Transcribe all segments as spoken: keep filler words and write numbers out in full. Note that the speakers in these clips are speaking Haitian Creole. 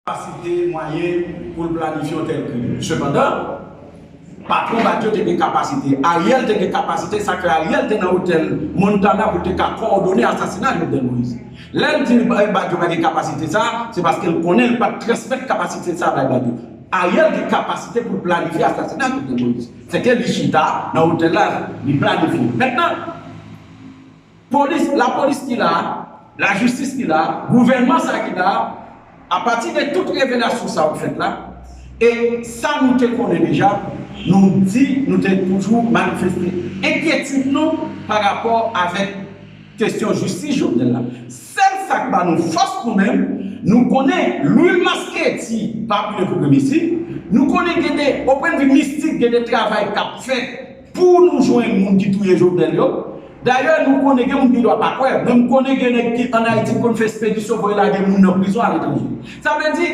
kapasite, mwayen pou l planifye yon tèl krim. Sepandan, patwon Badio te gen kapasite, Ariel te gen kapasite, sa k fè Ariel te nan otèl Montana pou l te ka kowòdone asasina Jovenel Moïse. Lè l di Badio pa gen kapasite sa, se paske l konnen l pa t transmèt kapasite sa bay Badio. Ariel gen kapasite pou l planifye asasina Jovenel Moïse. Se ke li chita nan otèl la, li planifye. Mentnan, polis, lapolis ki la, lajistis ki la, gouvènman sa ki la, apati de tout revelasyon sa yo k fèt la, e sa nou te konnen deja, nou di, nou te toujou manifeste enkyetid nou pa rapò avèk kesyon jistis Jovenel la. Sèl sa k ba nou fòs nou menm, nou konnen lwil masketi pa brile pou grenn isi, nou konnen gen de, o pwennvi mistik, gen de travay k ap fèt pou nou jwenn moun ki touye Jovenel yo. Dayè, nou konnen gen moun ki dwa pa kwè, men m konnen gen nèg ki ann Ayiti konn fè ekspedisyon pou yo lage moun nan prizon aletranje. Sa vle di,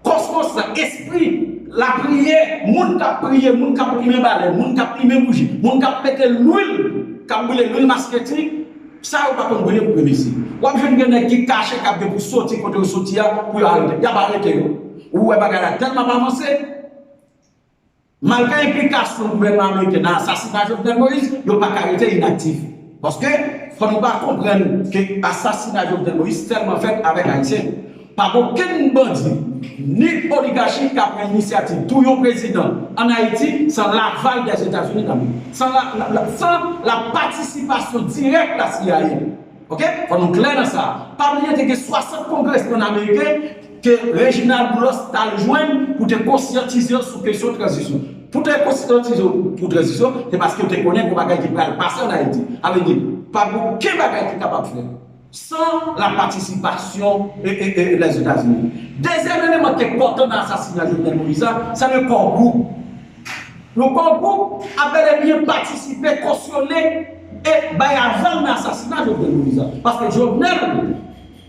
kosmos la, espri, lapriyè, moun k ap priye, moun k ap limen balèn, moun k ap limen bouji, moun k ap mete lwil, k ap brile lwil masketi, sa yo pa konn brile pou grenn isi. W ap jwenn gen nèg ki kache k ap gen pou soti kote yo soti a pou yo arete. Y ap arete yo. Ou wè bagay la tèlman ap avanse. Malgre enplikasyon gouvènman ameriken nan asasina Jovenel Moïse, yo pa ka rete inaktif. Paske, fò nou pa konprann ke asasina Jovenel Moïse sèlman fèt avèk Ayisyen. Pa gen okenn bandi, ni oligachi k ap pran inisyativ touye yon prezidan ann Ayiti san laval Dèzetazini, san la, la, la, san la patisipasyon dirèk la C I A. Oke? Fò nou klè nan sa. Pa bliye te gen swasant kongresmenn ameriken ke Reginald Boulos t al jwenn pou te konsyantize yo sou kesyon tranzisyon. Pou te konsyantize yo pou tranzisyon, se paske yo te konnen gen bagay ki pral pase ann Ayiti. Sa vle di, pa gen okenn bagay ki kapab fèt san la patisipasyon e, e, e Lèzetazini. Dezyèm eleman ki enpòtan nan asasina Jovenel Moïse la, se le Core Group. Le Core Group a bèl e byen patisipe, kosyone e bay aval nan asasina Jovenel Moïse la. Paske Jovenel,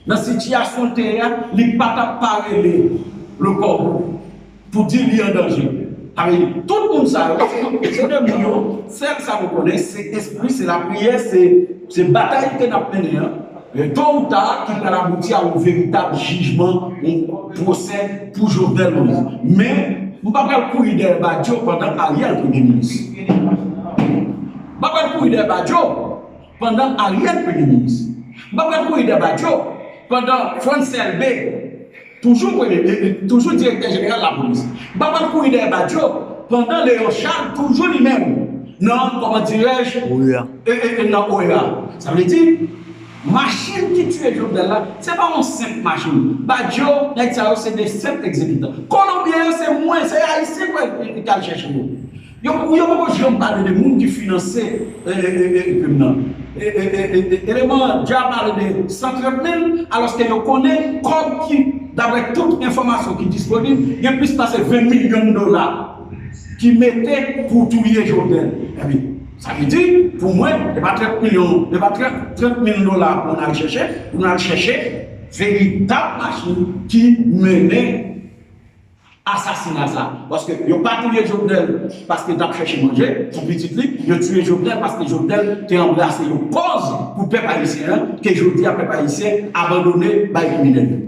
nan sitiyasyon l te ye a, li pa t ap pa rele le Core Group pou di li an danje. Sa vle di, tout moun sa yo, se, se de moun yo, sèl sa nou konnen, se espri, se lapriyè, se, se batay ke n ap mennen an, e, to ou ta, ki pral abouti a yon veritab jijman, yon pwosè pou Jovenel Moïse. Men, m pa pral kouri dèyè Badio pandan Ariel premye minis. M pa pral kouri dèyè Badio pandan Ariel premye minis. M pa pral kouri dèyè Badio pandan Frantz Elbé toujou premye, e, e, toujou direktè jeneral lapolis. M pa pral kouri dèyè Badio pandan Léon Charles toujou li menm nan, kòman dirèj, e, e, e, nan O E A. Sa vle di, machin ki tiye Jovenel la, se pa yon senp machin. Badio, nèg sa yo se de senp egzekitan. Kolonbyen yo se mwen, se Ayisyen k al chèche yo. Yo, yo poko janm pale de moun ki finanse, e, e, e, e, krim nan. E, e, e, e, e, eleman dja pale de san trant mil, alòske yo konnen kòb ki, daprè tout enfòmasyon ki disponib, gen plis pase ven milyon dola ki mete pou touye Jovenel. Ebyen, sa vle di, pou mwen, e pa trant milyon, e pa trant, trant mil dola pou n al chèche, pou n al chèche veritab machin ki mennen asasina sa. Paske yo pa touye Jovenel paske t ap chèche manje pou pitit li, yo tiye Jovenel paske Jovenel te anbrase yon kòz pou pèp ayisyen an, ke jodi a pèp ayisyen abandone bay kriminèl yo.